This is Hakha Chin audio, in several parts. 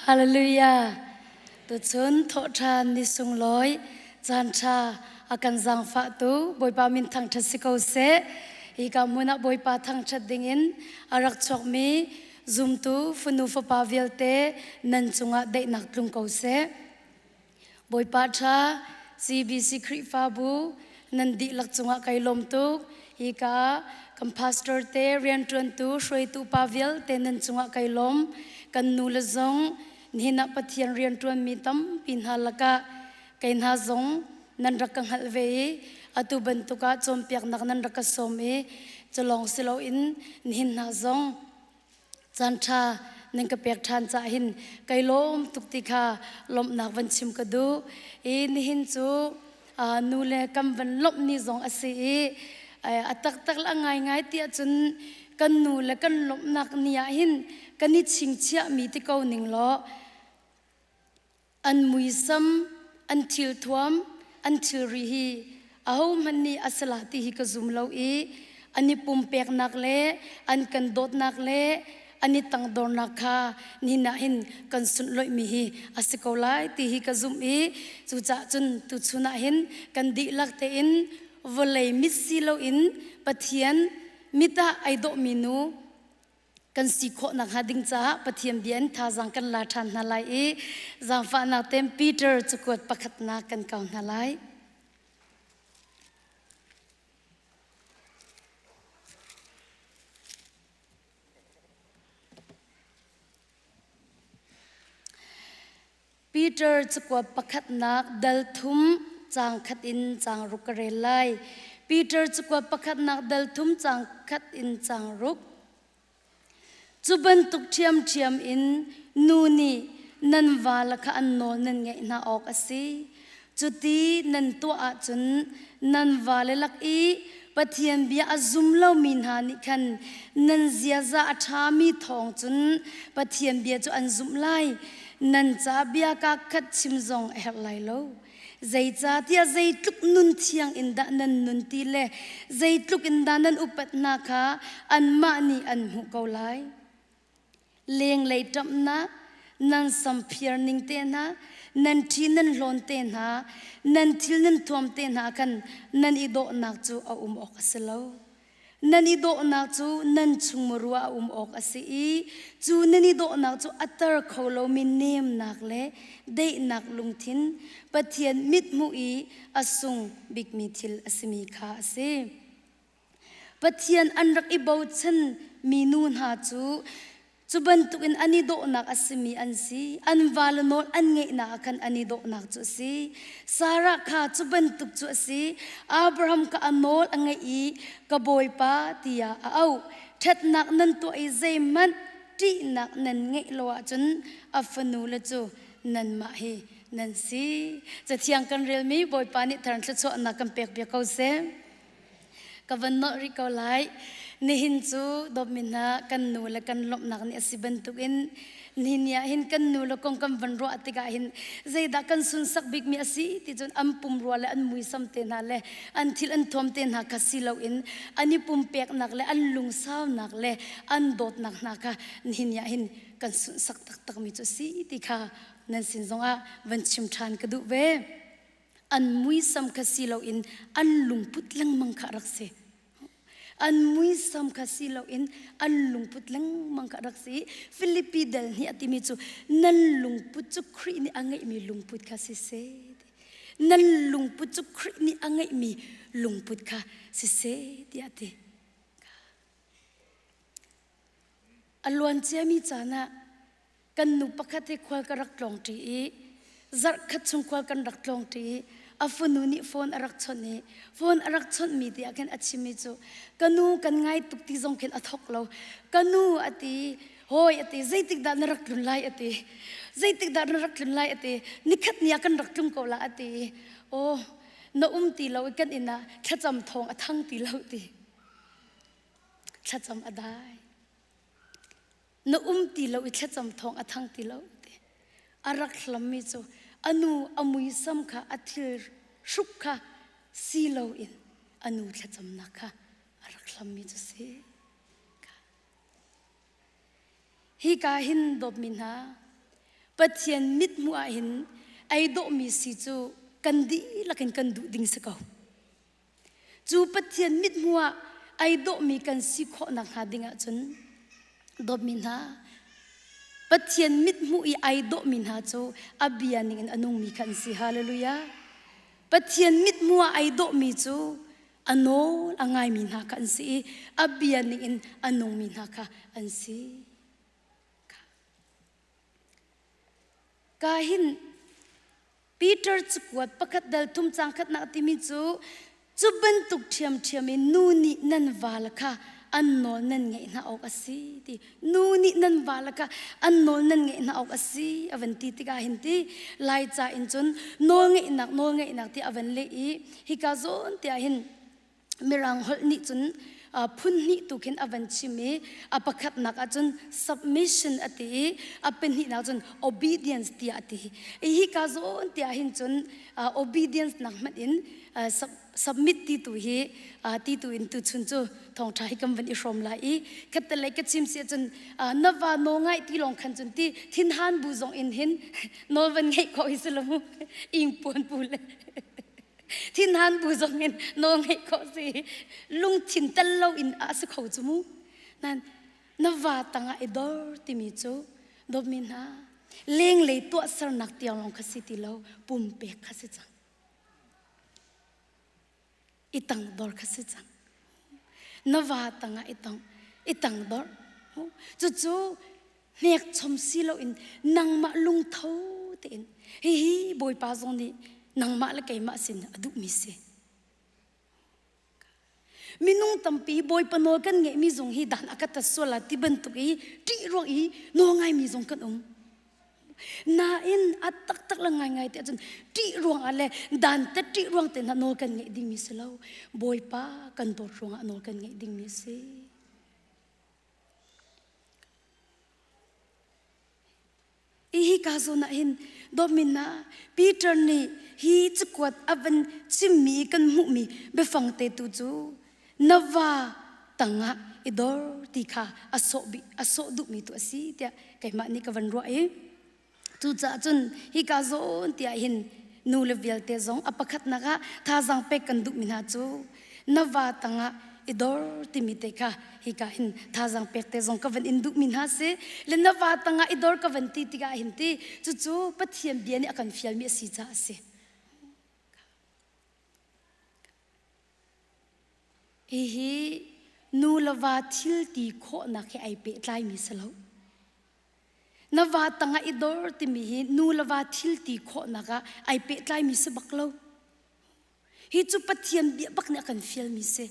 Hallelujah. Tuchun thawhṭhan ni sunglawi caan ṭha a kan zaangfahtu Bawipa min thangṭhat si ko seh. Hi ka hmun ah Bawipa thangṭhat dingin a rak chuakmi zumtu fanu fapa vialte nan cungah daihnak tlung ko seh. Bawipa ṭha CBC Khrihfabu nan dihlak cungah kai lawm tuk. Hi ka kan pastor te rianṭuantu hruaitu pa vialte nan cungah kai lawm. Kan nu le zong nihin ah Pathian rianṭuanmi tampi hna lakah kei hna zong nan rak ka hngalh ve i atu bantuk ah cawnpiaknak nan rak ka sawm i culawng si loin nihin hna zong Caanṭha nan ka pek ṭhan caah hin kai lawm tuk ti kha lawmhnak van chim ka duh. I nihin cu nu le kan van lawmh ni zong a si i a taktak le a ngaingai tiah cun kan nu le kan lawmhnak ni ah hin kan i chingchiahmi ti ko ning law An muisam, an thilthuam, an thilri hi ahohmanh nih a si la ti hi ka zum lo i an i pumpeknak le an kan dawtnak le an i tangdornak kha nihin ah hin kan sunhlawihmi hi a si ko lai ti hi ka zumh i cucaah cun tuchun ah hin kan dihlak tein vawlei mit si loin Pathian mit ah ai dawhmi nu kan si khawh nakhnga ding caah Pathian bia in thazaang kan la ṭhan hna lai i zaangfahnak tein Peter cakuat pakhatnak kan kau hna lai. Peter cakuat pakhatnak dal thum caang khat in caang ruk ka rel lai. Peter cakuat pakhatnak dal thum caang khat in caang ruk. Cu bantuk ṭhiamṭhiam in nu nih nan vale kha an nawl nan ngaih hna awk a si. Cuti nan tuah ahcun nan vale lak i Pathian bia a zum lomi hna nih khan nan ziaza a ṭhami thawng cun Pathian bia cu an zumh lai. Nan ca bia kaa khat chim zong a herh lai lo. Zeicahtiah zeitluk nun thiang in dah nan nun ti le zeitluk in dah nan upat hna kha anmah nih an hmuh ko lai. Lenglei ṭamhnak, nan samphiar ning te hna, nan ṭhi nan hlawn te hna, nan thil nan thuam te hna khan nan i dawhnak cu a um awk a si lo. Nan i dawhnak cu nan chung muru ah a um awk a si i cu nan i dawhnak cu a tar kho lomi nemnak le daihnak lungthin Pathian mithmuh i a sung bikmi thil a simi kha a si. Pathian an rak i bochan mi nu hna cu cu bantukin an i dawhnak a simi an si. An vale nawl an ngeihnak ah khan an i dawhnak cu a si. Sarah kha cu bantuk cu a si. Abraham kha a nawl a ngeih i ka bawipa tiah a auh. Ṭhatnak nan tuah i zeihmanh ṭihnak nan ngeih lo ahcun a fanule cu nanmah hi nan si. Cathiang kan relmi Bawipa nih thar thluachuahnak kan pek piak ko seh. Ka van nolh rih ko lai. Nihin cu dawtmi hna kan nu le kan lawmhnak nih a si bantukin nihin ni ah hin kan nu le kong kan van ruah tikah hin zeidah kan sunsak bikmi a si ti cun an pumrua le an muisam te hna le an thil an thuam te hna kha si loin an i pumpeknak le an lungsaunak le an dawtnak hna kha nihin ni ah hin kan sunsak taktakmi cu a si ti kha nan sin zongah van chim ṭhan ka duh ve. An muisam kha si loin an lungput lengmang kha a rak si. An muisam kha si loin an lungput lengmang kha a rak si. Filipi dal nih a timi cu nan lungput cu Khrih nih a ngeihmi lungput kha si seh. Nan lungput cu Khrih nih a ngeihmi lungput kha si seh tiah a ti. A luan ciami caan ah kan nu pakhat hi khual ka rak tlawng ṭi i zarh khat chung khual kan rak tlawng ṭi i a fanu nih phone a rak chawnh i phone a rak chawnhmi ti ah khin a chimmi cu ka nu kan ngai tuk ti zong khin a thawk lo ka nu a ti hawi a ti zeitik dah na rak tlun lai a ti zeitik dah na rak tlun lai a ti nikhat ni ah kan rak tlung ko la a ti aw na um ti lo i kan inn ah thlacam thawng a thang ti lo ti thlacam a dai na um ti lo i thlacam thawng a thang ti lo ti a rak hlammi cu a nu a muisam kha a thil hruk kha si loin a nu thlacamnak kha a rak hlammi cu si hi ka hin dawtmi hna. Pathian mithmuh ah hin ei dawhmi si cu kan dihlak in kan duh ding si ko. Cu Pathian mithmuh ah ei dawhmi kan si khawh nakhnga ding ahcun dawtmi hna Pathian mithmuh i ai dawhmi hna cu a bia ning in a nungmi kha an si. Hallelujah. Pathian mithmuh ah ai dawhmi cu a nawl a ngaimi hna kha an si i a bia ning in a nungmi hna kha an si. Ka hin Peter cakuat pakhat dal thum cang khatnak timi cu cu bantuk ṭhiamṭhiam in nu nih nan vale kha an nawl nan ngeih hna awk a si ti nu nih nan vale kha an nawl nan ngeih hna awk a si a van ti tikah hin ti Laica in cun nawl ngeihnak nawl ngeihnak ti a van leh i hika zawn tiah hin Mirang holh nih cun phun hnih tu khin a van chim i a pakhatnak ah cun submission a ti i a pahnihnak cun obedience tiah a ti. Hi ka zawn tiah hin cun obedience nak hmanh in submit ti tu hi ti tu in tuchun cu thawngṭha hi kan van i hrawm lai i khattelei ka chim si ahcun na va nawl ngai ti lawng khan cun ti thinhan bu zong in hin nawl van ngeih khawh hi si lo mu ing puan pu le Thinhan bu zong in nawl ngeih khawh si. Lungthin tel lo in a si kho cu mu. Nan na va tangah i dor timi cu dawtmi hna lenglei tuahsernak tiang lawng kha si ti lo pumpek kha si cang. I tang dor kha si cang. Na va tangah i tong i tang dor. Cucu hnekchom si loin nangmah lungtho tein hihi Bawipa zong nih nangmah le keimah sin a duhmi si. Minung tampi Bawipa nawl kan ngeihmi zong hi dan a ka tat sual la ti bantuk i ṭih ruang i nawl ngaimi zong kan um. Nain a taktak le ngaingai te ahcun ṭih ruangah le dan tat ṭih ruang te hna nawl kan ngeih dingmi si lo. Bawipa kan dawt ruangah nawl kan ngeih dingmi a si. Hi ka zawn ah hin dawtmi hna Peter nih hi cakuat a van chimmi kan hmuhmi biafang te tu cu na va tangah i dor ti kha a sawh a sawh duhmi tu a si tiah keimah nih ka van ruah i Cucaah cun hika zawn tiah hin nu le vialte zong a pakhatnak ah thazaang pek kan duhmi hna cu na va tangah i dor timi te kha hika hin thazaang pek te zong ka van in duhmi hna si le na va tangah i dor ka van ti tikah hin ti cucu Pathian bia nih a kan fialmi a si caah a si. Hihi nu le va thil ti khawhnak he ai pehtlaimi si lo. Na va tangah i dor timi hi nu le va thil ti khawhnak ah ai pehtlaimi si bak lo. Hi cu Pathian bia bak nih a kan fialmi si.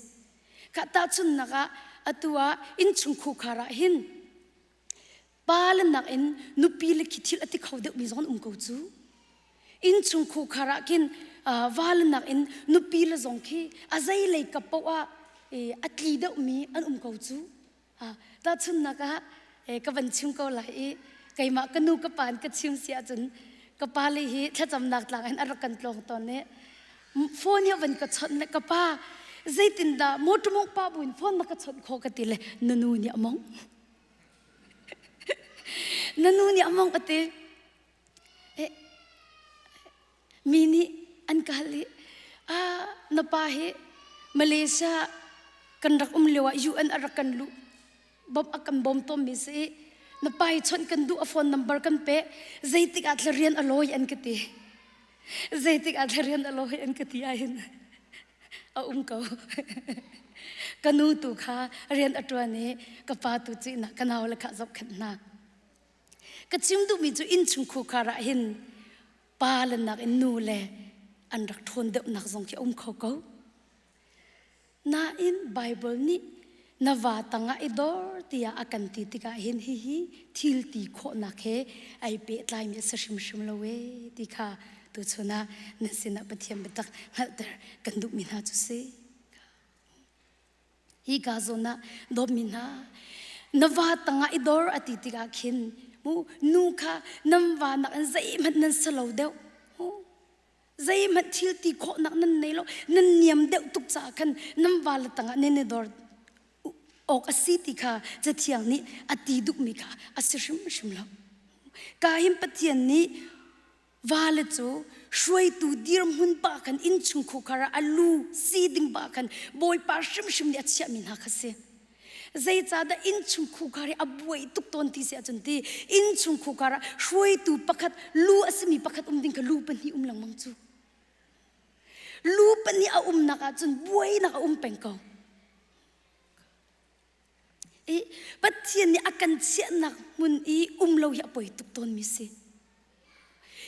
Kha tahchunhnak ah atu ah innchung khukhar ah hin pa le nakin nupi le khi thil a ti kho deuhmi zong an um ko cu. Innchung khukhar ah khin va le nakin nupi le zong khi a zeilei kap paoh ah a tli deuhmi an um ko cu. Tahchunhnak ah ka van chim ko lai i keimah ka nu ka pa in ka chim si ahcun ka pa le hi thlacamnak tlang in a rak kan tlawng tawn i phone hi a van ka chawnh le ka pa zeitindah motor mong pa buin phone na ka chawnh khawh ka ti le na nu nih a mong na nu nih a mong a ti Mi nih an ka hal i, ah, na pa hi Malaysia kan rak um lio ah UN a rak kan luh bawmh a kan bawm tawnmi si i na pa hi chawnh kan duh a phone number kan pe zeitik ah thla rian a lawi an ka ti zeitik ah thla rian a lawi an ka ti ahhin a um ko ka nu tu kha rian a ṭuan i ka pa tu cu inn ah ka nau le kha zohkhenh hna Ka chim duhmi cu innchung khukhar ah hin pa le nakin nu le an rak ṭhawn deuhnak zong khi a um kho ko. Nain Baibal nih na va tangah i dor tiah a kan ti tikah hin hihi thil ti khawhnak he ai pehtlaimi a si hrimhrim lo ee ti kha tuchun ah nan sinah Pathian biatak hngalhter kan duhmi hna cu si. Hika zawn ah dawtmi hna, na va tangah i dor a ti tikah khin mu nu kha nan va nak in zeihmanh nan si lo deuh. Zeihmanh thil ti khawhnak nan nei lo, nan niam deuh tuk caah khan nan va le tangah nan i dor awk a si ti kha Cathiang nih a ti duhmi kha a si hrimhrim lo. Ka hin Pathian nih vale cu hruaitu dirhmun pa khan innchung khukhar ah a lu si ding pa khan Bawipa hrimhrim nih a chiahmi hna kha si. Zeicahdah innchung khukhar hi a buai tuk tawn ti si ahcun ti innchung khukhar ah hruaitu pakhat lu a simi pakhat um ding kha lu pahnih um lengmang cu. Lu pahnih a umnak ahcun buainak a um peng ko. I Pathian nih a kan chiahnak hmun i um lo hi a poi tuk tawnmi si.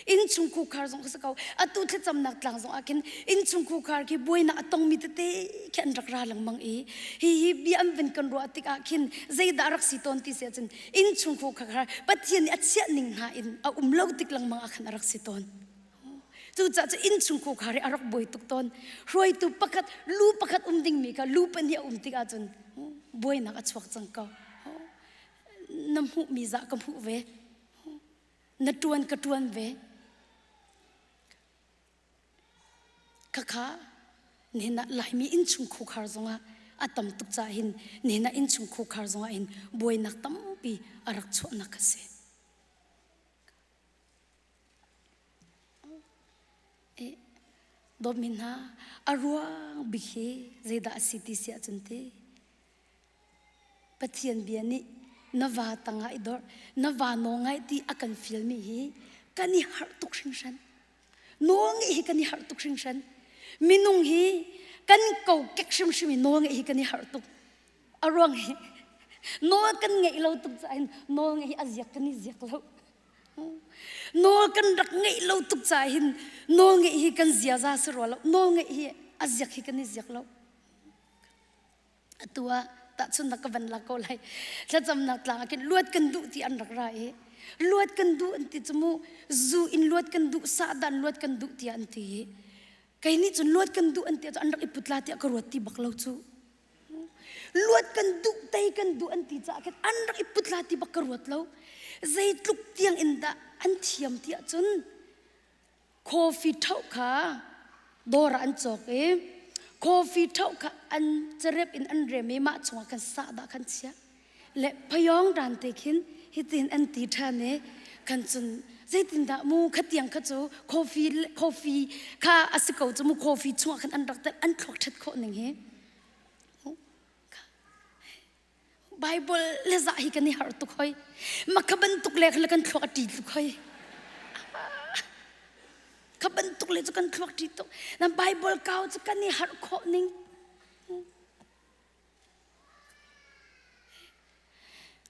Innchung khukhar zong si ko. Atu thlacamnak tlang zong ah khin innchung khukhar khi buainak a tongmi tete khi an rak ra lengmang i hi hi bia an van kan ruah tikah khin zeidah rak si tawn ti si ahcun innchung khukhar Pathian nih a chiah ning hna in a um lo tik lengmang ah khan a rak si tawn. Cucaah cu innchung khukhar hi a rak buai tuk tawn. Hruaitu pakhat, lu pakhat um dingmi kha lu pahnih a um tik ahcun buainak a chuak cang ko. Na hmuhmi zah ka hmuh ve. Na ṭuan ka ṭuan ve. Khakha nihin ah Laimi innchung khukhar zongah a tam tuk caah hin nihin ah innchung khukhar zongah hin buainak tampi a rak chuahnak a si. Dawtmi hna, a ruang bik hi zeidah a si ti si ahcun ti Pathian bia nih na va tangah i dorh, na va nawl ngaih ti a kan fialmi hi kan i harh tuk hringhran. Nawl ngeih hi kan i harh tuk hringhran. Minung hi kan kokek hrimhrim i nawl ngeih hi kan i harh tuk. A ruang hi nawl kan ngeih lo tuk caah hin nawl ngeih hi a ziak kan i ziak lo. Nawl kan rak ngeih lo tuk caah hin nawl ngeih hi kan ziaza si rua lo. Nawl ngeih hi a ziak hi kan i ziak lo. Atu ah tahchunhnak ka van lak ko lai. Thlacamnak tlang ah khin luat kan duh ti an rak ra i luat kan duh an ti cu mu zu in luat kan duh sahdan luat kan duh tiah an ti i kei nih cun luat kan duh an ti ahcun an rak i put la tiah ka ruat ti bak lo cu. Luat kan duh tei kan duh an ti caah khin an rak i put la ti bak ka ruat lo. Zeitluk tiang in dah an thiam ti ahcun coffee ṭhoh kha dawr ah an cawk i coffee ṭhoh kha an carep in an rem i mah chungah khan sahdah khan chiah le phayawng dan te khin hitin an ti ṭhan i kan cun zeitindah mu khatiang kha cu coffee coffee kha a si ko cu mu coffee chungah khan an rak telh an thluak ṭhat khawh ning hi Bible le zah hi kan i harh tuk hoi makha bantuk le khan kan thluak a ṭi tuk hoi kha bantuk le cu kan thluak ṭi tuk na Bible kau cu kan i harh khawh ning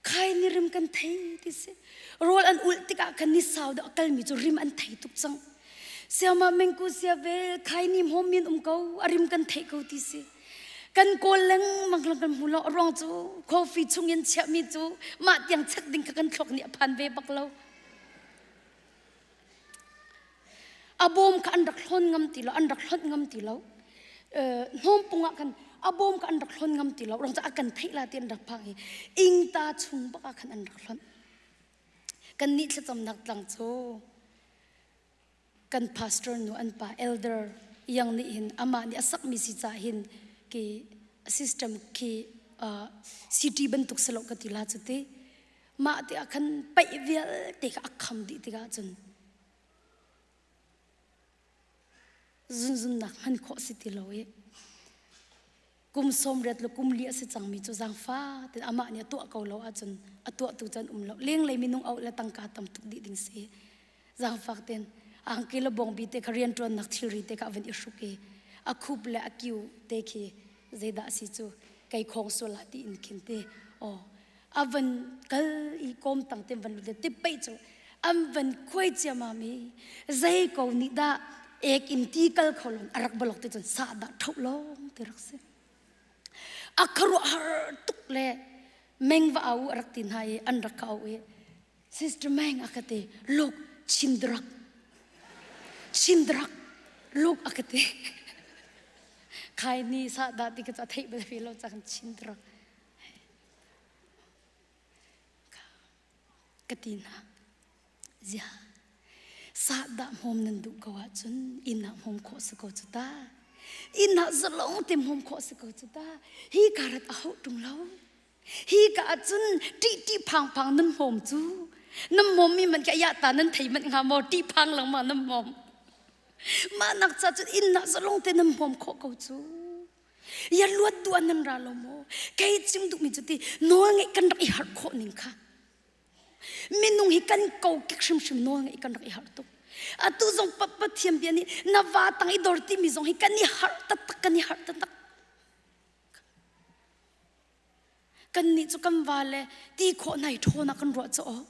Khai ni rim kan thei ti si. Rawl an ulh tikah khan ni sau deuh a kalmi cu rim an thei tuk cang. Siama mengku sia vel khai ni hmawm min um ko a rim kan theih ko ti si. Kan kawl lengmang lang kan hmu lo a ruang cu coffee chung in chiahmi cu mah tiang chek ding kha kan thluak nih a phan ve bak lo. A bawm kha an rak hlawn ngam ti lo, an rak hlonh ngam ti lo. Hnawmpung ah khan a bawm kha an rak hlawn ngam ti lo. Rong cu a kan theih la ti an rak phang i ingta chung bak ah khan an rak hlonh. Kan nih thlacamnak tlang cu kan pastor nu an pa elder yang nih hin amah nih a sakmi si ca hin ki system khi city bantuk si lo ka ti la cu ti. Mah ti ah khan paih vialte kha a kham dih tikah cun zunzunnak hman khawh si ti lo i kum 80 le kum li a si cangmi cu zaangfa tein amah nih a tuah ko lo ahcun a tuahtu cu an um lo lenglei minung auh le tangka tam tuk dih ding si zaangfak tein angki le bawngbi te kha rianṭuannak thilri te kha a van i hruk i a khup le a kiu te khi zeidah a si cu kei khawng sual ah tiin khin te aw a van kal i kawm tang te van lut le tippeih cu an van khuai ciamam i zei ko nih dah ek in ti kal kho lon a rak balok te cun sah dah ṭhoh lawng ti rak si a khuaruahhar tuk le meng va au a rak ti hna i an rak ka au i sister meng a ka ti look chindrak chindrak look a ka ti khai ni sa dah ti ka ca theih bal ve lo cang chindrak Ka ti hna. Zia, sahdah hmawm nan duh ko ahcun inn ah hmawm khawh si ko cu ta. Inn ah zalong te hmawm khawh si ko cu ta. Hi ka rat a hauh ṭung lo. Hi ka ahcun ṭih ṭih phang phang nan hmawm cu. Nan mawm mi man khi ya ta nan thei manh hnga maw? Ṭih phang lengmang nan mawm. Mah nak ca cun inn ah zalong te nan mawm khawh ko cu. Ya luat duh ah nan ra lo maw? Kei chim duhmi cu ti nawl ngeih kan rak i harh khawh ning kha. Minung hi kan kokek hrimhrim nawl ngeih kan rak i harh tuk. Atu zong Pathian bia nih na va tang i dor timi zong hi kan i harh taktak kan i harh taktak. Kannih cu kan va le ti khawh nai ṭhawn ah kan ruah cu aw.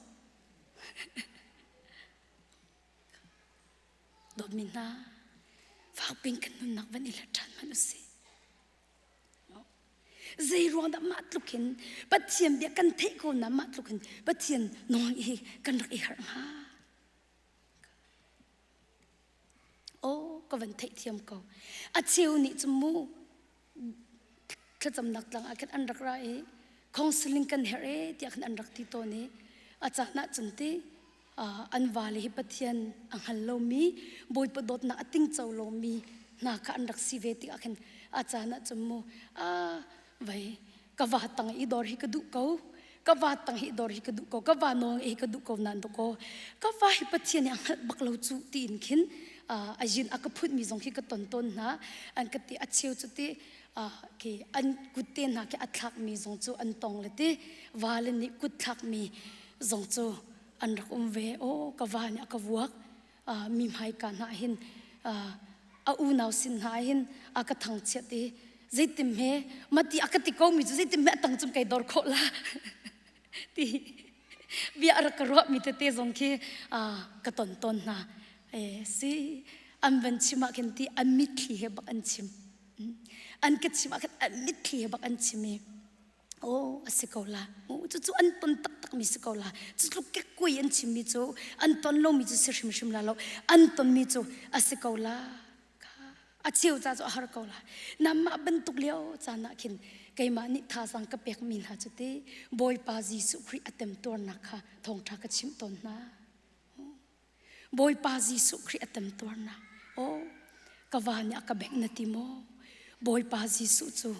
Dawtmi hna, fakpin kan nunnak van i let ṭhan hmanh usih. Zei ruang dah mah tluk hin Pathian bia kan theih ko na mah tluk hin Pathian nawl hi kan rak i harh hnga? Aw, ka van theihthiam ko. A cheu nih cu mu thlacamnak tlang ah khin an rak ra i counseling kan herh e tiah khin an rak ti tawn i a caan ah cun ti an vale hi Pathian a hngal lomi Bawipa dawtnak a tingco lomi hna kha an rak si ve tikah khin a caan ah cun mu vai ka va tang i dor hi ka duh ko ka va tang hi dor hi ka duh ko ka va nawl hi ka duh ko nan to ko ka va hi Pathian nih a hngalh bak lo cu tiin khin a yin a ka phut mi zong khi ka ton tawn hna an ka ti a cheu cu ti khi an kut te hna khi a thlak mi zong cu an tong le ti va le nih kut thlak mi zong cu an rak um ve o ka va nih a ka vuak mi hmaika hna hin a unau sin hna hin a ka thangchiat i zeitim he mati a ka ti ko mi cu zeitim he a tang cung kai dor khawh la ti bia a rak ka ruah mi tete zong khi ka ton tawn hna e si an van chim ah khin ti an mitthli he bak an chim an ka chim ah khin an mitthli he bak an chim i Aw a si ko la. Cucu an ton taktakmi si ko la. Cutluk kekkuai an chimmi cu an ton lomi cu si hrimhrim la lo. An tonmi cu a si ko la. A cheu ca cu a har ko la. Namah bantuk lio caan ah khin keimah nih thazaang ka pekmi hna cu ti Bawipa Jesuh Khrih a temtuarnak kha thawngṭha ka chimh tawn hna. Bawipa Jesuh Khrih a temtuarnak. Aw ka va nih a ka bengh na ti maw? Bawipa Jesuh cu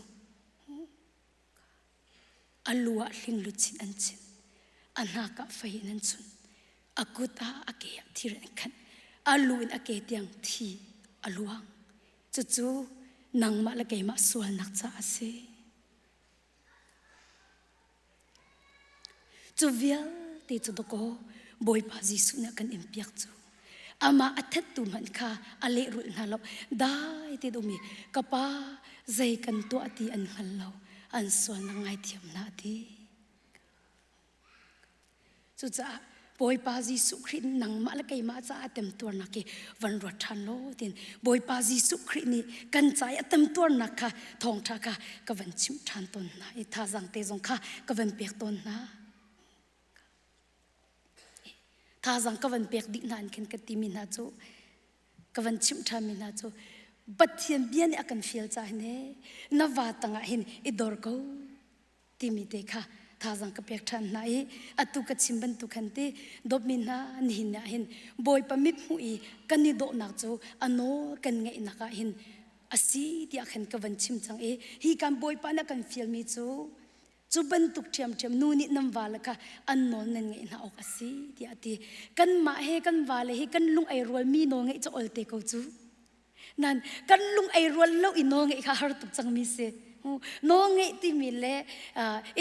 A lu ah hlingluchin an chinh, a hnak ah fei in an chunh, a kut ah a ke ah thir in an khanh, a lu in a ke tiang thi a luang. Cucu nangmah le keimah sualnak caah a si. Cu vialte cu dawkaw Bawipa Jesuh nih a kan inpiak cu. Amah a thattu hmanh kha a lehrulh hna lo. Dai te um i ka pa zei kan tuah ti an hngal lo. An sualnak ngaithiam hna a ti. Cucaah Bawipa Jesuh Khrih nangmah le keimah caah temtuarnak hi van ruat ṭhan law tiin Bawipa Jesuh Khrih nih kan ca i a temtuarnak kha thawngṭha kha ka van chimh ṭhan tawn hna i thazaang te zong kha ka van pek tawn hna. Thazaang ka van pek dih hna in khin ka timi hna cu ka van chimh ṭhanmi hna cu Pathian bia nih a kan fial caah hin he na va tangah hin i dor ko timi te kha thazaang ka pek ṭhan hna i atu ka chim bantuk khan ti dawtmi hna nihin ah hin Bawipa mithmuh i kan i dawhnak cu a nawl kan ngeihnak ah hin a si tiah khan ka van chim cang i hi kan Bawipa nih a kan fialmi cu cu bantuk ṭhiamṭhiam nu nih nan vale kha an nawl nan ngeih hna awk a si tiah a ti. Kanmah he kan vale hi kan lung ei rualmi nawl ngeih cu olte ko cu. Nan kan lung ei rual lo i nawl ngeih kha har tuk cangmi si. Nawl ngeih timi le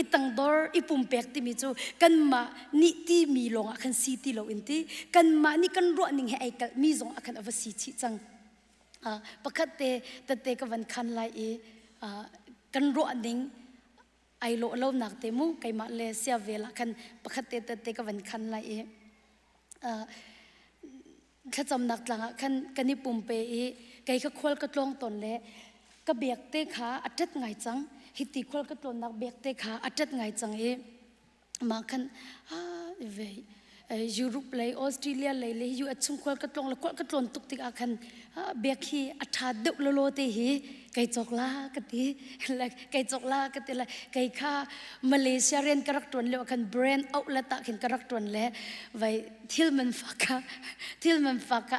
i tangdor i pumpek timi cu kanmah nih timi lawng ah khan si ti lo in ti kanmah nih kan ruah ning he ai kalhmi zong ah khan a va si chih cang. Pakhat te tette ka van khan lai i kan ruah ning ai lawh lonak te mu keimah le sia vel ah khan pakhat te tette ka van khan lai i thlacamnak tlang ah khan kan i pumpe i kei kha khual ka tlawng tawn le ka bek te kha a ṭet ngai cang hiti khual ka tlawnnak bek te kha a ṭet ngai cang i mah khan ve Europe lei Australia lei le US chung khual ka tlawng le khual ka tlawn tuk tikah khan bek hi a ṭha deuh lawlaw te hi kei cawk la ka ti kei cawk la ka ti le kei kha Malaysia rian ka rak ṭuan lio ah khan brand outlet ah khin ka rak ṭuan le vai thil man fak kha thil man fak kha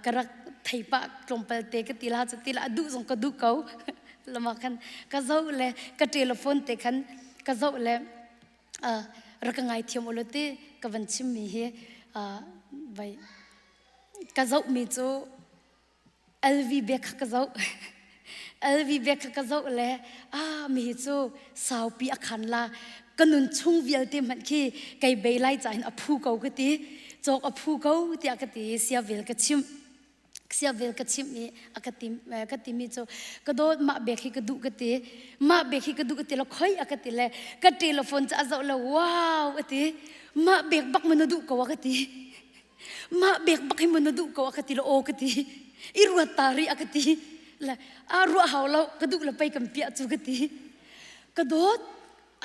ka rak thei pah tlawmpal te ka ti la cu ti la a duh zong ka duh ko lama khan ka zoh le ka telephone te khan ka zoh le. rak ka ngaithiam ulaw ti ka van chimmi hi vai ka zohmi cu LV bag kha ka zoh. LV bag kha ka zoh le ah mi hi cu saupi a khan la ka nun chung vialte hmanh khi kei bei lai ca hin a phu ko ka ti cawk a phu ko tiah ka ti sia vel ka chimh sia vel ka chimh i a ka ti ka timi cu ka dawt mah bag hi ka duh ka ti mah bag hi ka duh ka ti lo khoi a ka ti le ka telephone cu a zoh lo wow a ti mah bag bak ma na duh ko a ka ti mah bek bak hi maw na duh ko a ka ti lo aw ka ti i ruat ta rih a ka ti le a ruah hau lo ka duh le pei kan piah cu ka ti ka dawt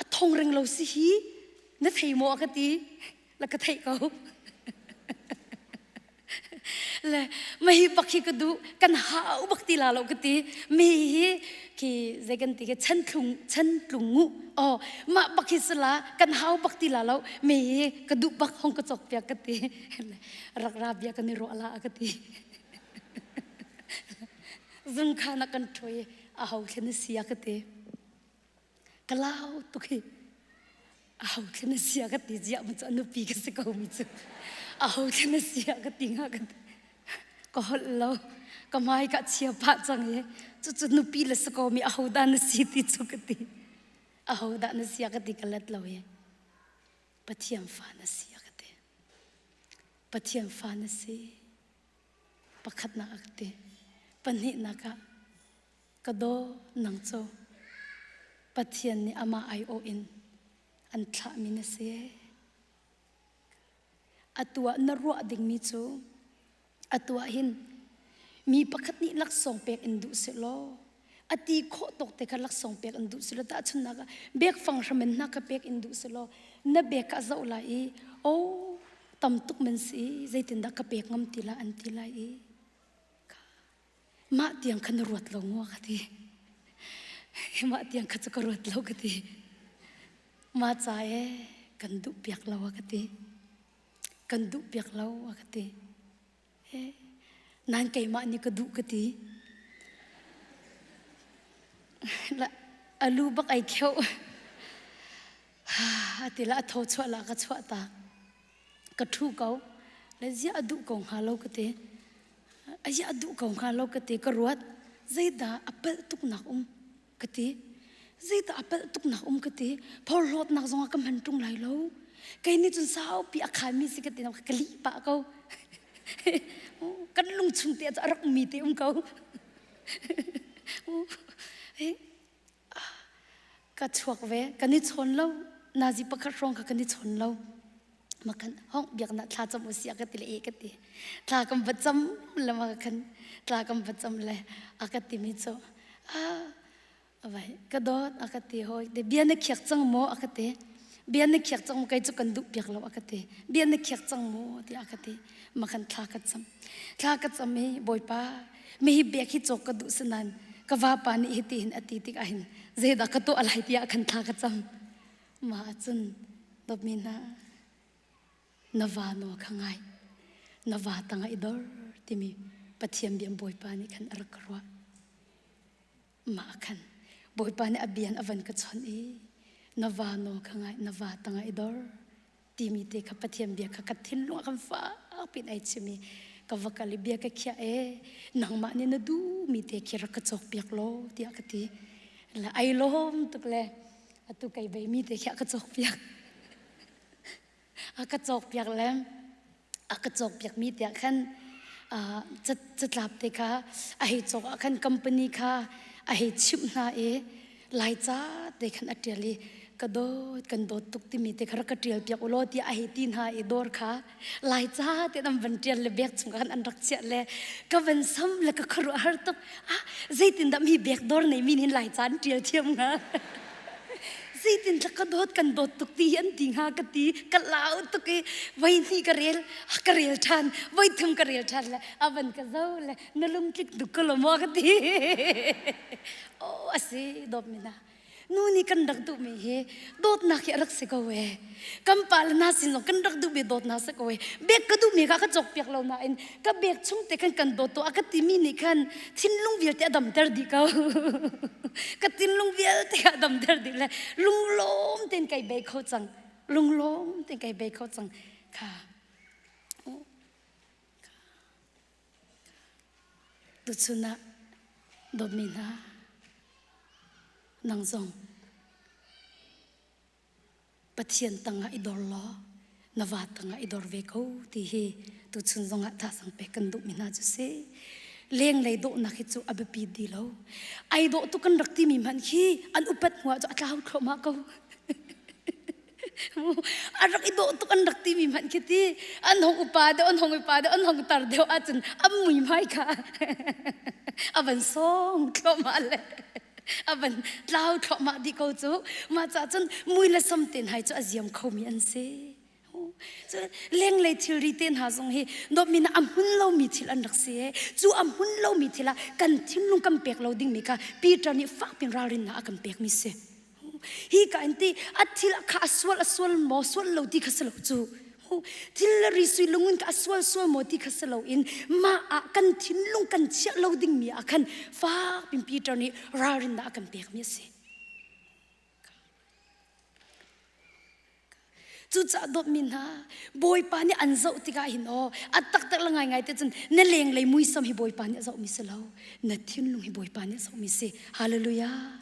a thong ring lo si hi na thei maw a ka ti la ka theih ko le mahi bak hi ka duh kan hau bak ti la lo ka ti mi hi khi zei kan ti ke chan thlung chan tlung ngu oh mah bak hi sala kan hau bak ti la lo mi hi ka duh bak hong ka chok piak ka ti rak ra bia kan i ruah la ka ti zung kha na kan ṭhoi a ho thlen sia ka ti ka lau tuk hi a ho thlen sia ka ti ziah mu cu a nupi ka si ko mi cu a ho thlen sia ka ti nga ka ti ka holh lo ka hmai ka chia pah cang i cucu nupi le si ko mi a ho dah na si ti cu ka ti a ho dah na sia ka ti ka let lo i Pathian fa na si a ka ti Pathian fa na si pakhatnak a ka ti pahnihnak ah ka daw nang cu Pathian nih amah aiawh in an thlahmi na si atu ah na ruah dingmi cu atu ah hin mi pakhat nih laksawng pek in duh sehlaw a ti khawh tawk te kha laksawng pek in duh sehlaw tahchunhnak ah bek fang hram in hna kha pek in duh sehlaw na bek kha a zoh lai i oh tam tuk man si zeitindah ka pek ngam ti la an ti lai i mah tiang kha na ruat lo maw ka ti mah tiang kha cu ka ruat lo ka ti mah ca e kan duh piak lo a ka ti kan duh piak lo a ka ti nan keimah nih ka duh ka ti alu bak ai kheuh a ti la a tho chuah la ka chuah ta ka ṭhu ko le ziah a duh ko hnga lo ka ti ziah a duh ko hnga lo ka ti ka ruat zeidah a palh tuknak um ka ti zeidah a palh tuknak um ka ti phorhlawtnak zongah ka hman ṭung lai lo kei nih cun saupi a khanmi si ka ti ka lih pah ko kan lung chung te a rak mi te um ko Ka chuak ve. Kan i chawn lo. Nazi pakhat hrawng kha kan i chawn lo. Makan hong biaknak thla cam u si a ka ti le e ka ti. Thla kan va cam le ma khan thla kan va cam le a ka ti mi cu ah vai ka dawt a ka ti hoi de bia na khiak cang maw a ka ti. Bia na khiak cang maw kei cu kan duh piak lo a ka ti. Bia na khiak cang maw ti a ka ti. Makan thla ka cam. Thla ka cam i Bawipa mi hi bek hi cawk ka duh sinan ka vapa nih hiti hin a ti tik ahhin zeidah ka tuah lai tiah khan thla ka cam mah ahcun dawtmi hna na va nawl kha ngai na va tangah i dor timi Pathian bia Bawipa nih khan a rak ka ruah mah khan Bawipa nih a bian a van ka chawnh i na va nawl kha ngai na va tangah i dor timi te kha Pathian bia kha ka thinlung ah kan fak pin ai chim i ka va kal i bia ka khiah e nangmah nih na duhmi te khi rak ka cawk piak law tiah ka ti le ai lawm tuk le atu kai bei mi te khi a ka cawk piak a ka cawk piak le a ka cawk piak mi tiah khan catlap te kha a hei cawk ah khan company kha a hei chimh hna i Laica te khan a ṭial i ka dawt kan dawt tuk timi te kha rak ka ṭial piak u law tiah a hei ti hna i dawr kha Laica te an van ṭial le bek chung khan an rak chiah le ka van sam le ka khuaruah har tuk ah zeitindah mi bek dawr nei mi nih Laica an ṭial thiam hnga zeitin ka dawt kan dawt tuk ti hi an ti hnga ka ti ka lau tuk i voi hnih ka rel ka rel ṭhan voi thum ka rel ṭhan le a van ka zo le na lungtlik duk ko lo maw ka ti oh asi dawtmi hna nu nih kan rak duhmi hi dawtnak hi a rak si ko e kan pa le hna sin zong kan rak duhmi dawtnak si ko e bek ka duhmi kha ka cawk piak lo nain ka bek chung te khan kan dawt to a ka timi nih khan thinlung vialte a damter dih ko ka thinlung vialte a damter dih le lunglawm tein kai bei kho cang. Lunglawm tein kai bei kho cang. Kha. Tuchun ah dawtmi hna, nang zong Pathian tangah i dor law na va tangah i dor ve ko ti hi tuchun zongah thasang pek kan duhmi hna cu si. Lenglei dawhnak hi cu a biapi ti lo. Ai dawh tuk kan rak timi hmanh khi an upat hnu ah cu a tlau thluahmah ko. A rak i dawh tuk an rak timi hmanh khi ti an hong upa deuh an hong upa deuh an hong tar deuh ahcun an muihmai kha a van sawng thluahmah le a van tlau thluahmah dih ko cu. Mah caah cun mui le sam te hna cu a ziam khomi an si. Lenglei thilri te hna zong hi dawtmi na a hmun lomi thil an rak si. Cu a hmun lomi thil ah kan thinlung kan pek lo dingmi kha Peter nih fakpin ralrinnak a kan pekmi si. Hi ka in ti a thil kha a sual a sual maw sual lo ti kha si lo cu. Thil le ri sui lungin ka a sual sual maw ti kha si lo in mah ah kan thinlung kan chiah lo dingmi ah khan fakpin Peter nih ralrinnak a kan pekmi a si. Cucaah dawtmi hna, Bawipa nih an zoh tikah hin aw, a taktak le ngaingai te cun na lenglei muisam hi Bawipa nih a zohmi si lo, na thinlung hi Bawipa nih a zohmi si. Hallelujah.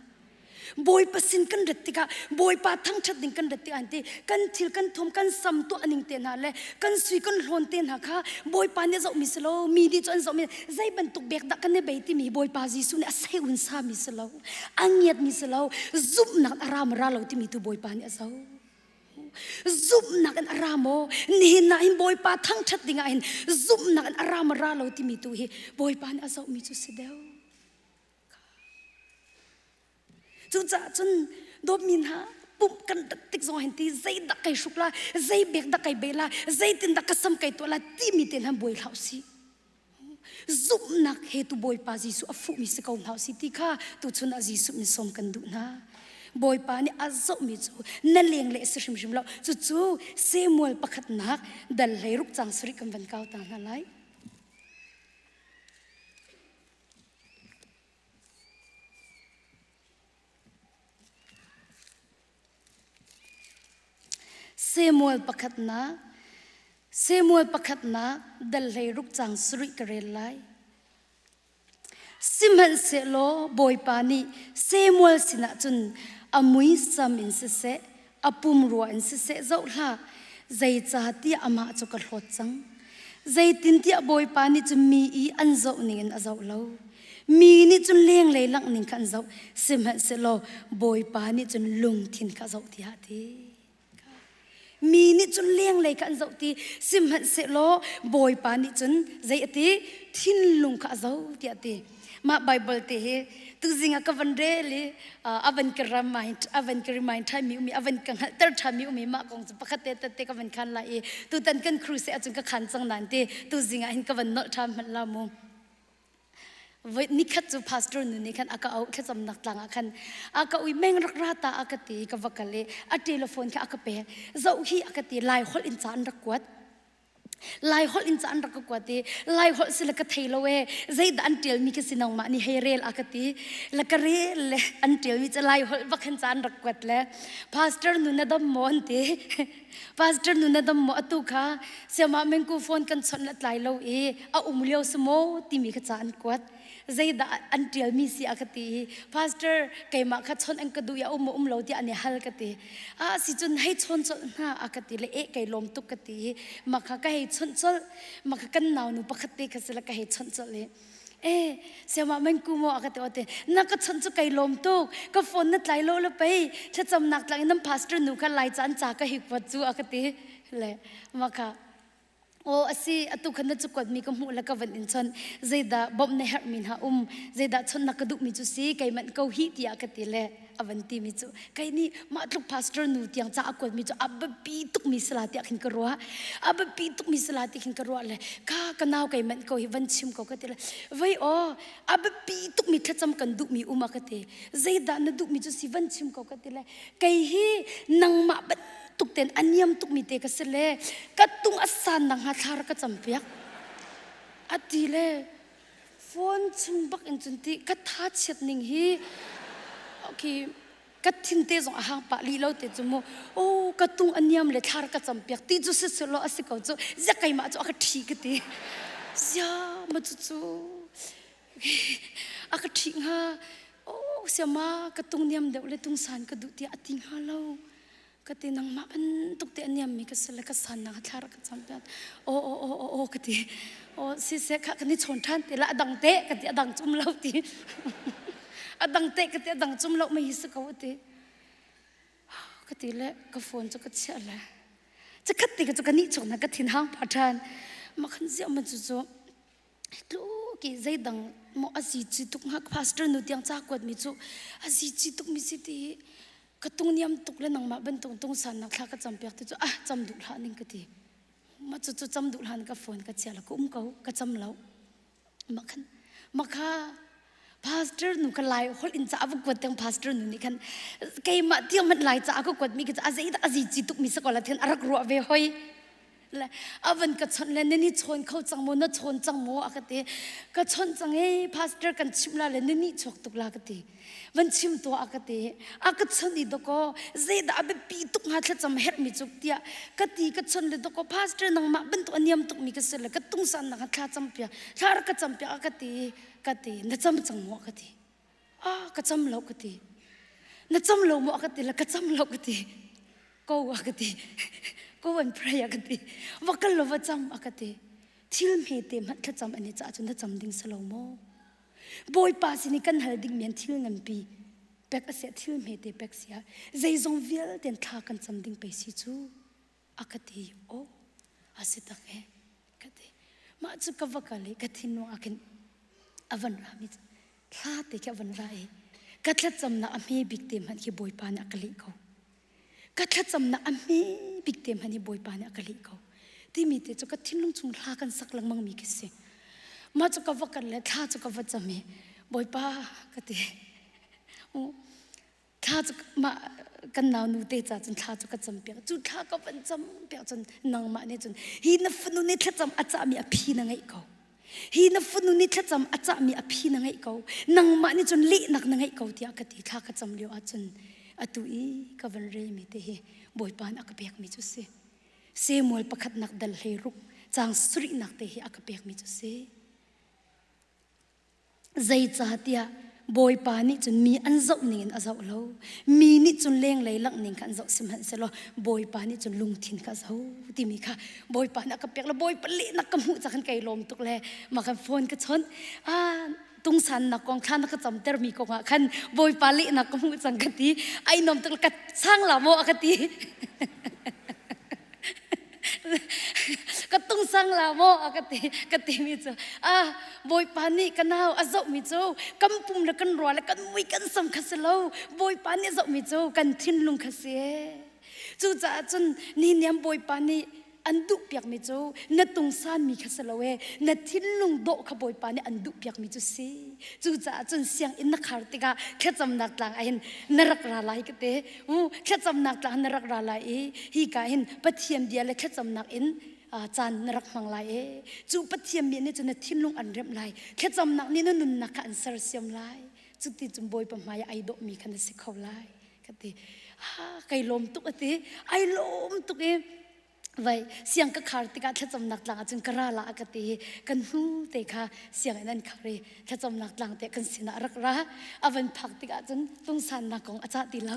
Bawipa sin kan rat tikah Bawipa thangṭhat ding kan rat tikah an ti kan thil kan thum kan sam tuah ning te hna le kan sui kan hlawn te hna kha Bawipa nih a zohmi si lo mi nih cu an zohmi zei bantuk bek dah kan i bei timi Bawipa Jesuh nih a sei un sami si lo a ngiatmi si lo zumhnak a ra ma ra lo timi tu Bawipa nih a zoh. Zumhnak in a ra maw? Nihin ah hin Bawipa thangṭhat dingah hin zumhnak in a ra maw ra lo timi tu hi Bawipa nih a zohmi cu si deuh. Cucaah cun dawtmi hna pumh kan rat tik zong hin ti zeidah kai hruk la, zei bek dah kai be la, zeitindah ka sam kai tuah la timi te hna buai hlah usih. Zumhnak he tu Bawipa Jesuh a fuhmi si ko hna usih ti kha tuchun ah Jesuh min sawm kan duh hna. Bawipa nih a zohmi cu na leng le si hrimhrim lo. Cucu Samuel pakhatnak dal 16 cang sarih kan van kau ta hna lai. Samuel pakhatnak Samuel pakhatnak dal 16 cang sarih ka rel lai. Sihmanhsehlaw Bawipa nih Samuel sinah cun a muisam in siseh, a pumrua in siseh zoh hlah, zeicahtiah amah cu ka hlawt cang. Zeitintiah Bawipa nih cun mi i an zoh ningin a zoh lo. Mi nih cun lenglei langh ning kha an zoh, sihmanhsehlaw Bawipa nih cun lungthin kha a zoh tiah a ti. Mi nih cun lenglei kha an zoh ti, sihmanhsehlaw Bawipa nih cun zei a ti? Thinlung kha a zoh tiah a ti. Mah Baibal te hi tuzing ah ka van rel i a van ka remind a van ka remind ṭhanmi umi a van ka hngalhter ṭhanmi umi mah kong cu pakhat te tette ka van khan lai i tutan kan crusade ahcun ka khan cang nain ti tuzing ah hin ka van nolh ṭhan hmanh la mu. Nikhat cu pastor nu nih khan a ka auh thlacamnak tlang ah khan a ka ui meng rak ra ta a ka ti ka va kal i a telephone kha a ka pek zoh hi a ka ti lai holh in ca an rak kuat lai holh in ca an rak ka kuat i lai holh si le ka thei lo e zeidah an ṭialmi ka si nangmah nih hei rel a ka ti le ka rel le an ṭialmi cu lai holh bak khan ca an rak kuat le pastor nu na dam maw an ti Pastor nu na dam maw atu kha siamah mengku phone kan chawnh le tlai lo i a um lio si maw timi kha ca an kuat zeidah an ṭialmi si a ka ti i pastor keimah kha chawnh an ka duh i a um maw um lo tiah an i hal ka ti a si cun hei chawn colh hna a ka ti le eh kei lawm tuk ka ti i mah kha ka hei chawnh colh mah kha kan nau nu pakhat te kha si le ka hei chawnh colh i Eh, siamah man ku maw a ka ti ote na ka chawnh cu kai lawm tuk ka phone na tlai lo le pei thlacamnak tlang in nan pastor nu kha lai caan ca ka hik pot cu a ka ti le ma kha o asi atu khan na cukuat mi ka hmuh le ka van in chon zeidah bawmh na herh mi hna um zeidah chon na ka duh mi cu si keimah ko hi tiah ka ti le a van ti mi cu kei nih mah tluk pastor nu tiang ca a kuat mi cu a biapi tuk mi sala tiah khin ka ruah a biapi tuk mi sala ti khin ka ruah le ka ka nau kei manh ko hi van chim ko ka ti le vei aw a biapi tuk mi thlacam kan duh mi um a ka ti zeidah na duh mi cu si van chim ko ka ti le kei hi nangmah bantuk ten a niam tuk mi te ka si le ka tung a san nak hnga thla ka cam piak a ti le Phone chung bak in cun ti ka tha chiat ning hi okay. Ka thin te zong a hang pah li lo te cu mu. Oh, ka tung a niam le thlar ka cam piak ti cu si lo a si ko cu. Zia keimah cu a ka ṭhi ka ti. Zia ma cu cu a ka ṭhi hnga. Oh, siama ka tung niam deuh le tung san ka duh tiah a ti hnga lo. Ka ti nangmah bantuk te a niammi ka si le ka sannak a thlar ka cam piak. Aw aw aw aw aw ka ti. Aw siseh kha kan i chawn ṭhan te la a dang te ka ti a dang cum lo ti. A dang te ka ti a dang cum lo mei hi si ko a ti. Ka ti le ka phone cu ka chiah le. Chikhat ti ka cu ka nih chuk na ka thin hang pah ṭhan. Mah khan ziah man cu cu tluk i zeidang maw a zi ci tuk hnga pastor nu tiang ca kuat mi cu a zi ci tuk mi si ti ka tung niam tuk le nangmah bantuk tung sannak thla ka cam piak ti cu ah cam duh hlah ning ka ti ma cu cu cam duh hlan ka phone ka chia la ka um ko ka cam lo ma khan ma kha pastor nu ka lai hol in ca a va kuat tiang pastor nu nih khan keimah tiang hmanh lai ca a ka kuat mi ka a zei dah a zi ci tuk mi sakola thian a rak ruah ve hoi Le a van ka chawnh le na ni chawn kho cang maw na chawn cang maw a ka ti. Ka chawnh cang ee pastor kan chimh la le na nih chuak tuk la ka ti. Van chim tuah a ka ti. A ka chawnh i dakaw zeidah a biapi tuk hnga thlacam herhmi cu tiah ka ti ka chawnh le dakaw pastor nangmah bantuk a niam tukmi ka si le ka tungsan nak thla cam piak thla rak ka cam piak a ka ti ka ti na cam cang maw a ka ti. Ah ka cam lo ka ti. Na cam lo maw a ka ti le ka cam lo ka ti. Ko a ka ti. Go and pray a ka ti. Va kal lo va cam a ka ti. Thil hmete hmanh thlacam an i cah cun na cam ding si lo maw? Bawipa sin i kan hal ding men thil nganpi pek a siah thil hmete pek siah zeizong vialte thla kan cam ding pei si cu a ka ti. Oh, a si tak e ka ti. Mah cu ka va kal i ka thinlung ah khin a van ra mi thla te khi a van ra i ka thlacamnak a hme bik te hmanh khi Bawipa nih a ka leh ko. Ka thlacamnak a hme bik te hmanh hi Bawipa nih a ka leh ko. Timi te cu ka thinlung chung hla kan sak lengmang mi khi si. Mah cu ka va kal le thla cu ka va cam i Bawipa ka ti. Thla cu mah kan nau nu te ca cun thla cu ka cam piak. Cu thla ka van cam piak cun nangmah nih cun hi na fanu nih thlacam a cahmi a phi na ngeih ko. Hi na fanu nih thlacam a cahmi a phi na ngeih ko. Nangmah nih cun lehnak na ngeih ko tiah ka ti. Thla ka cam lio ahcun atu i ka van relmi te hi Bawipa nih a ka pekmi cu si. Samuel pakhatnak dal 16 caang sarihnak te hi a ka pekmi cu si. Zeicahtiah Bawipa nih cun mi an zoh ning in a zoh lo. Mi nih cun lenglei langh ning kha an zoh sihmanhsehlaw Bawipa nih cun lungthin kha a zoh timi kha Bawipa nih a ka pek le Bawipa lehnak ka hmuh cang kai lawm tuk le mah khan phone ka chawnh. Ah, tungsannak kong thla na ka camtermi kong ah khan Bawipa lehnak ka hmuh cang ka ti. Ai nuam tuk le ka sang la maw a ka ti. ka tungsang la maw a ka ti ka timi cu ah bawipa nih ka nau a zohmi cu kan pum le kan rua le kan mui kan sam kha si lo bawipa nih a zohmi cu kan thinlung kha si cucaah cun ni niam bawipa nih an duh piakmi cu na tungsanmi kha si lo e na thinlung dawh kha bawipa nih an duh piakmi cu si cucaah cun sianginn na khar tikah thlacamnak tlang ah hin na rak ra lai ka te Thlacamnak tlang na rak ra lai i hika hin Pathian bia le thlacamnak in caan na rak hmang lai e. Cu Pathian bia nih cun na thinlung an remh lai. Thlacamnak nih na nunnak kha an sersiam lai. Cuti cun Bawipa hmai ah ai dawhmi kha na si kho lai. Ka ti. Ah, kai lawm tuk a ti. Ai lawm tuk i vai siang ka khar tikah thlacamnak tlang ahcun ka ra la a ka ti i kan hnu te kha sianginn an khar i thlacamnak tlang te kan sinah rak ra a van phak tikah cun tungsannak kong a cah ti lo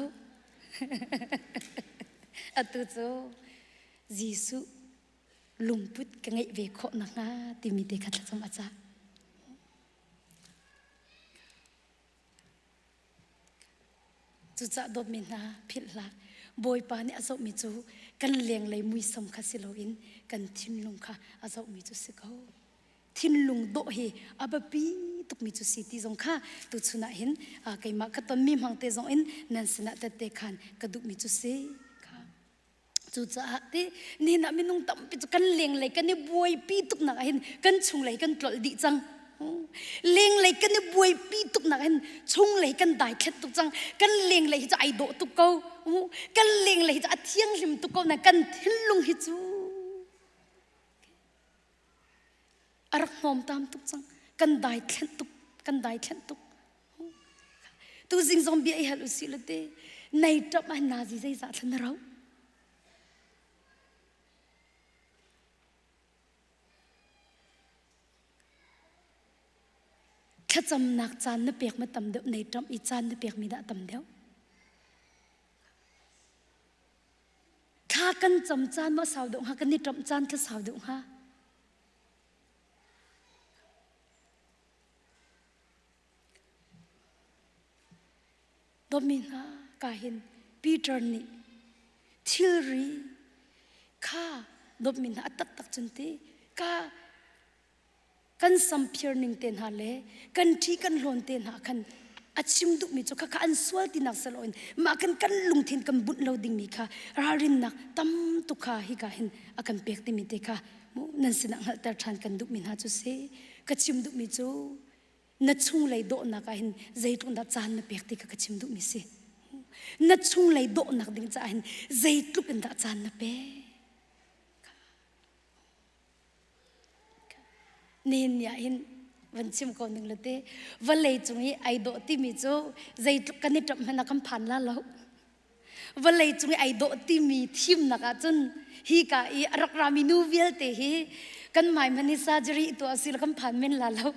atu cu Jesuh lungput ka ngeih ve khawh nakhnga timi te kha thlacam a cah Cucaah dawtmi hna philh hlah. Bawipa nih a zohmi cu kan lenglei muisam kha si loin kan thinlung kha a zohmi cu si ko. Thinlung dawh hi a biapi tukmi cu si ti zong kha tuchun ah hin keimah ka tonmi hmang te zong in nan sinah tette khan ka duhmi cu si. Cucaah ti nihin ah minung tampi cu kan lenglei kan i buaipi tuknak ah hin kan chunglei kan tlolh dih cang. Lenglei kan i buaipi tuknak hin chunglei kan daithlet tuk cang. Kan lenglei hi cu ai dawh tuk ko. Kan lenglei hi cu a thianghlim tuk ko na kan thinlung hi cu a rak hnawmtam tuk cang. Kan daithlenh tuk, kan daithlenh tuk. Tuzing zong bia i hal usih la te nei ṭap ah nazi zeizah thla na rauh? Thlacamnak caan na pek ma tam deuh nei ṭamh i caan na pekmi dah tam deuh? Thla kan cam caan maw sau deuh hnga kan i ṭamh caan thla sau deuh hnga? Dawtmi hna ka hin Peter nih thilri kha dawtmi hna a taktak cun ti ka kan samphir ning te hna le kan ṭhi kan hlawn te hna khan a chim duhmi cu khakha an sual tinak si loin mah kan kan lungthin kan bunh lo dingmi kha ralrinnak tam tuk kha hika hin a kan pek timi te kha nan sinah hngalhter ṭhan kan duhmi hna cu si ka chim duhmi cu na chunglei dawhnak ah hin zeitluk dah caan na pek ti kha ka chim duhmi si na chunglei dawhnak ding caah hin zeitluk in dah caan na pek Nihin ni ah hin van chim ko ning le te vawlei cung i ai dawh timi cu zeitluk kan i ṭamh hmanh ah kan phan la lo. Vawlei cung i ai dawh timi thimnak ah cun hi ka i a rak rami nu vialte hi kan hmai hmanh hi surgery i tuah si la kan phan men la lo.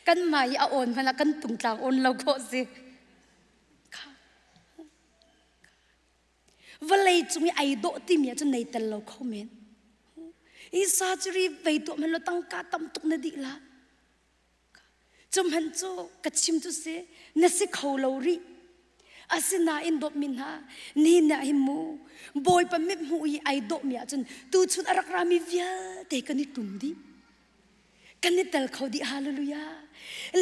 Kan hmai i a awn hmanh ah kan tungtlang awn lo khawh si. Vawlei cung i ai dawh timi ahcun nei tel lo kho men. Hi surgery vei tuah hmanh law tangka tam tuk na dih la. Cu hmanh cu ka chim cu si na si kho lo rih. Asinain dawtmi hna ni na hi mu Bawipa mithmuh i ai dawhmi ahcun tuchun a rak rami vialte kan i tum dih. Kan i tel kho dih hallelujah.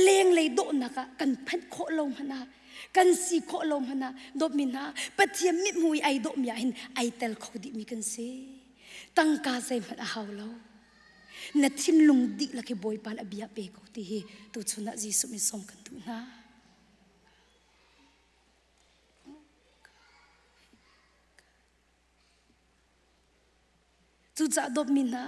Lenglei dawhnak ah kan phanh khawh lo hmanh ah kan si khawh lo hmanh ah dawtmi hna Pathian mithmuh i ai dawhmi ah hin ai tel kho dihmi kan si. Tangka zeihmanh a hau lo. Na thinlung dihlak hi Bawipa a bia pe ko ti hi tuchun ah Jesuh min sawm kan duh hna. Cucaah dawtmi hna,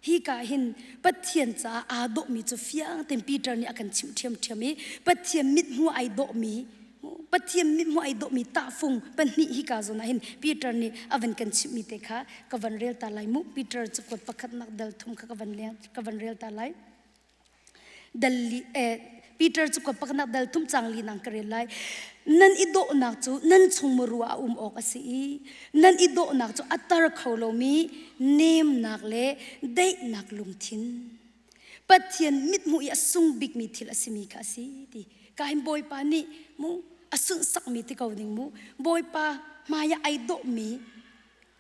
hika hin Pathian caah aa dawhmi cu fiang tein Peter nih a kan chimh ṭhiamṭhiam i Pathian mithmuh ai dawhmi Pathian mithmuh ai dawhmi tahfung pahnih hika zawn ah hin Peter nih a van kan chimhmi te kha ka van rel ta lai mu. Peter cakuat pakhatnak dal thum kha ka van rel ta lai. Dal li, eh, Peter cu kuat pakhatnak dal thum cang li nang ka rel lai. Nan i dawhnak cu nan chung muru ah a um awk a si i nan i dawhnak cu a tar kho lomi nemnak le daihnak lungthin. Pathian mithmuh i a sung bikmi thil a simi kha a si ti. Ka hin Bawipa nih mu a sunhsakmi ti ko ding mu. Bawipa hmai ah ai dawhmi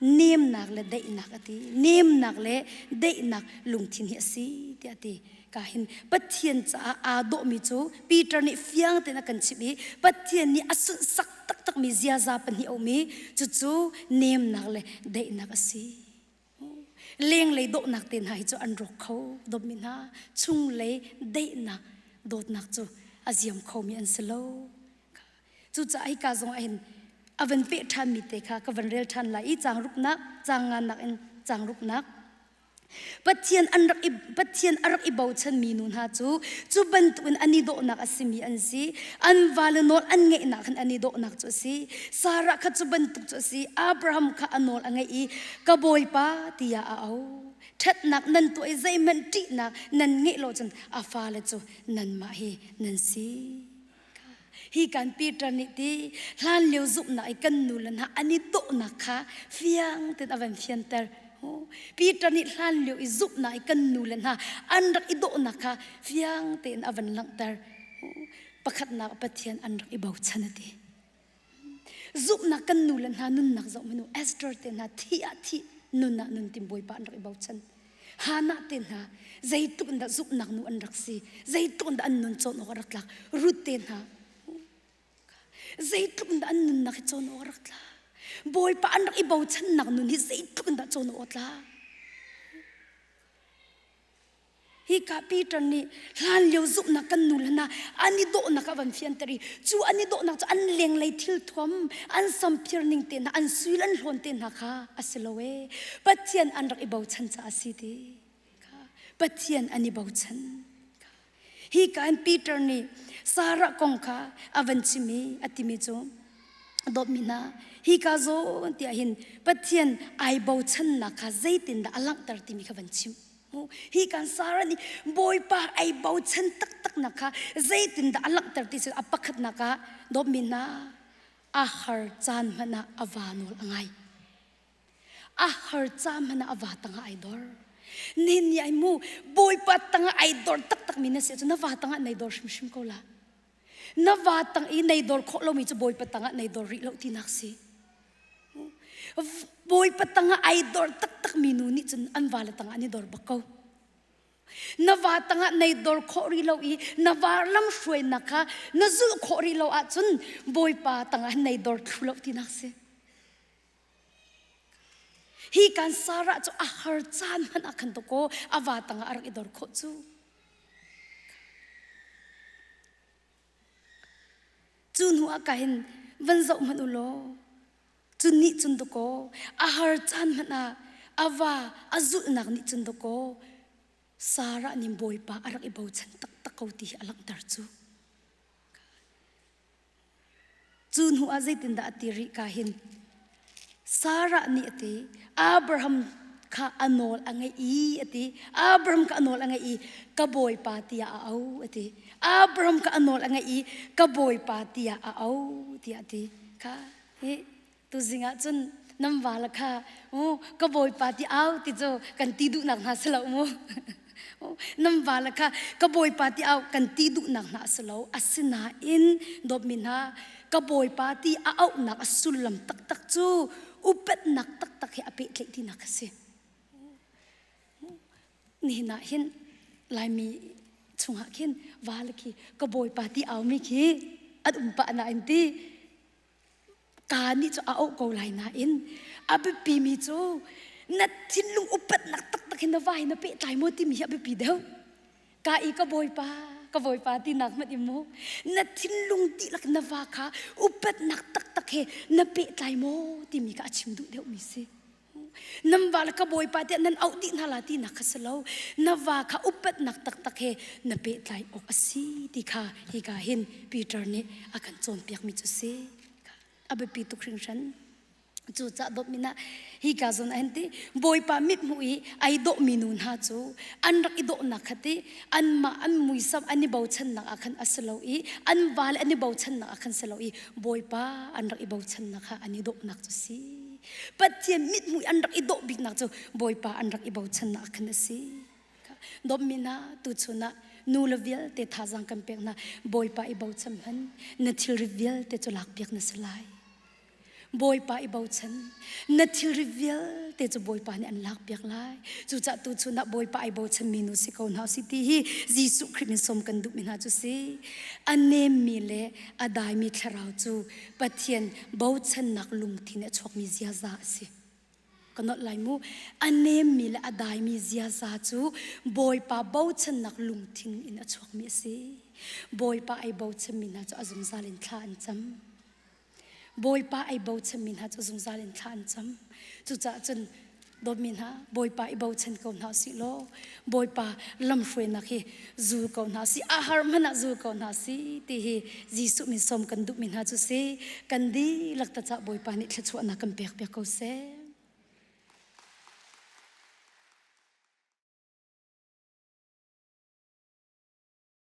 nemnak le daihnak a ti nemnak le daihnak lungthin hi a si tiah a ti ka hin Pathian caah aa dawhmi cu Peter nih fiang tein a kan chimh i Pathian nih a sunhsak taktakmi ziaza pahnih a um i cucu nemnak le daihnak a si lenglei dawhnak te hna hi cu an rawk kho dawtmi hna chunglei daihnak dawtnak cu a ziam khomi an si lo Cucaah hika zong ah hin a van peh ṭhanmi te kha ka van rel ṭhan lai i caang ruknak, caang nganak in caang ruknak. Pathian an rak i Pathian a rak i bochanmi nu hna cu cu bantukin an i dawhnak a simi an si. An vale nawl an ngeihnak khan an i dawhnak cu a si. Sarah kha cu bantuk cu a si. Abraham kha a nawl a ngeih i ka bawipa tiah a auh. Ṭhatnak nan tuah i zeihmanh ṭihnak nan ngeih lo cun a fale cu nanmah hi nan si. Hi kan Peter nih ti hlanlio zumhnak i kan nu le hna an i dawhnak kha fiang tein a van fianter. Peter nih hlanlio i zumhnak i kan nu le hna an rak i dawhnak kha fiang tein a van langhter. Pakhatnak Pathian an rak i bochan a ti. Zumhnak kan nu le hna nunnak zoh manu Esther te hna thi ah thi nun ah nun tim Bawipa an rak i bochan. Hannah te hna zeitluk in dah zumhnak nu an rak si zeitluk in dah an nun cawn awk a rak tlak Ruth te hna zeitluk in dah an nunnak hi cawn awk a rak tlak Bawipa an rak i bochannak nun hi zeitluk in dah cawn awk a tlak Hika Peter nih hlanlio zumhnak kan nu le hna an i dawhnak a van fianter i cu an i dawhnak cu an lenglei thilthuam an samphir ning te hna an suil an hlawn te hna kha a si lo ee Pathian an rak i bochan caah a si ti kha Pathian an i bochan hi ka in Peter nih Sarah kong kha a van chim i a timi cu dawtmi hna hi ka zawn tiah hin Pathian ai bochannak kha zeitindah a langhter timi kha van chim. Hi kan Sarah nih Bawipa ai bochan taktaknak kha zeitindah a langhter ti cu a pakhatnak ah dawtmi hna a har caan hmanh ah a va nawl a ngai. A har caan hmanh ah a va tangah ai dor. Nihin ni ai mu Bawipa tangah ai dor taktakmi na si ahcun na va tangah nei dor hrimhrim ko la. Na va tang i nei dor khawh lomi cu Bawipa tangah nei dor rih lo tinak si. Bawipa tangah ai dor taktakmi nu nih cun an vale tangah an i dor bak ko. Na va tangah nei dor khawh rih lo i na va lamhruainak kha na zulh khawh rih lo ahcun Bawipa tangah nei dor thlu lo tinak si. Hi kan Sarah cu a har caan hmanh ah khan dawkaw a va tangah a rak i dor khawh cu. Cu hnu ah ka hin van zoh hmanh u law cu nih cun dawkaw a har caan hmanh ah a va a zulhnak nih cun dawkaw Sarah nih Bawipa a rak i bochan taktak ko ti hi a langhter cu. Cu hnu ah zeitindah a ti rih ka hin Sarah nih a ti Abraham kha a nawl a ngeih i a ti Abraham kha a nawl a ngeih i ka bawipa tiah a au a ti Abraham kha a nawl a ngeih i ka bawipa tiah a au tiah a ti kha hi tuzing ah cun nan vala kha ka bawipa ti au ti cu kan ti duhnak hna si lo mu nan vala kha ka bawipa ti au kan ti duhnak hna si lo asinain dawtmi hna ka bawipa ti a auhnak a sullam taktak cu upatnak taktak he a pehtlaih tinak a si nihin ah hin Laimi chungah khin vala khi ka bawipa ti aumi khi an um pah nain ti Ka nih cu a auh ko lai nain a biapimi cu na thinlung upatnak taktak hin na va hi na pehtlai maw timi hi a biapi deuh. Ka i ka bawipa, ka bawipa tinak hmanh in mu na thinlung dihlak na va kha upatnak taktak he na pehtlai maw timi kha a chim duh deuhmi si. Nan va le ka bawipa tiah nan auh dih hna la tinak kha si lo. Na va kha upatnak taktak he na pehtlai awk a si ti kha hika hin Peter nih a kan cawnpiakmi cu si. A biapi tuk hringhran. Cucaah dawtmi hna hika zawn ah hin ti Bawipa mithmuh i ai dawhmi nu hna cu an rak i dawhnak kha ti anmah an muisam an i bochannak ah khan a si lo i an vale an i bochannak ah khan si lo i Bawipa an rak i bochannak kha an i dawhnak cu si. Pathian mithmuh an rak i dawh biknak cu Bawipa an rak i bochannak khan a si. Dawtmi hna tuchun ah nu le vialte thazaang kan pek hna Bawipa i bochan hman na thilri vialte cu lakpiak na si lai. Bawipa i bochan na thilri vialte cu Bawipa nih an lakpiak lai. Cucaah tuchun ah Bawipa ai bochanmi nu si ko hna si ti hi Jesuh Khrih min sawm kan duhmi hna cu si. A nemmi le a daimi thlarau cu Pathian bochannak lungthin a chuakmi ziaza a si. Ka nolh lai mu. A nemmi le a daimi ziaza cu Bawipa bochannak lungthin in a chuakmi a si. Bawipa ai bochanmi hna cu a zungzal in thla an cam. Bawipa ai bochanmi hna cu zungzal in thla an cam. Cucaah cun Dawtmi hna, Bawipa i bochan ko hna usih law, Bawipa lamhruainak hi zul ko hna usih, a har hmanh ah zul ko hna usih ti hi Jesuh min sawm kan duhmi hna cu si. Kan dihlak ta cah Bawipa nih thluachuahnak kan pek piak ko seh.